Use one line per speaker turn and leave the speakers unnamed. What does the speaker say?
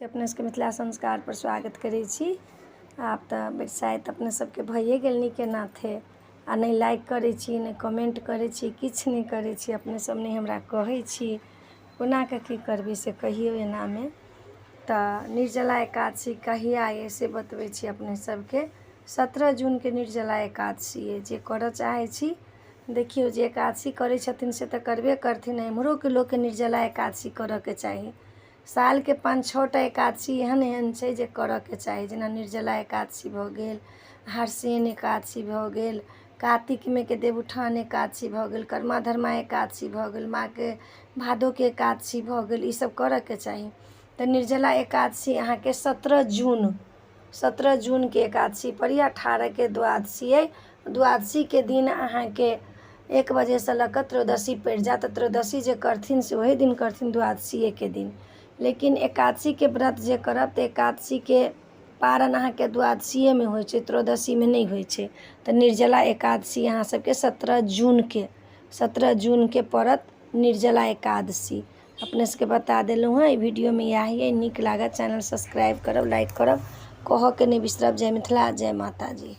अपने सबके मिथिला संस्कारपर स्वागत करै छी। आब तऽ बरसाइत अपने सबके भइए गेल नीके नाथे। आ नहि लाइक करै छी, नहि कमेन्ट करै छी, किछु नहि करै छी अपने सब, नहि हमरा कहै छी। कोना कऽ की करबै से कहियौ। एनामे तऽ निर्जला एकादशी कहिया अइ से बतबै छी अपने सबके। 17 जूनके निर्जला एकादशी अइ। जे करऽ चाहै छी, देखियौ, जे एकादशी करै छथिन से तऽ करबे करथिन, एम्हरोके लोकके निर्जला एकादशी करऽके चाही। सालके 5, 6 टा एकादशी एहन एहन छै जे करऽके चाही, जेना निर्जला एकादशी भऽ गेल, हरसेन एकादशी भऽ गेल, कातिकमे के देवउठान एकादशी भऽ गेल, कर्मा धर्मा एकादशी भऽ गेल, माँके भादोके एकादशी भऽ गेल। ईसब करऽके चाही। तऽ निर्जला एकादशी अहाँके 17 जून, 17 जूनके एकादशी पड़ैए। 18के द्वादशी अइ। द्वादशीके दिन अहाँके 1 बजेसँ लऽ कऽ त्रयोदशी पड़ि जायत। तऽ त्रयोदशी जे करथिन से ओही दिन करथिन, द्वादशीएके दिन। लेकिन एकादशीके व्रत जे करब तऽ एकादशीके पारन अहाँके द्वादशीएमे होइ छै, त्रयोदशीमे नहि होइ छै। तऽ निर्जला एकादशी अहाँ सबके 17 जूनके, 17 जूनके पड़त निर्जला एकादशी। अपने सबके बता देलहुँ हँ। एहि वीडियोमे इएह अइ। नीक लागत, चैनल सब्सक्राइब करब, लाइक करब, कहऽके नहि बिसरब। जय मिथिला, जय माताजी।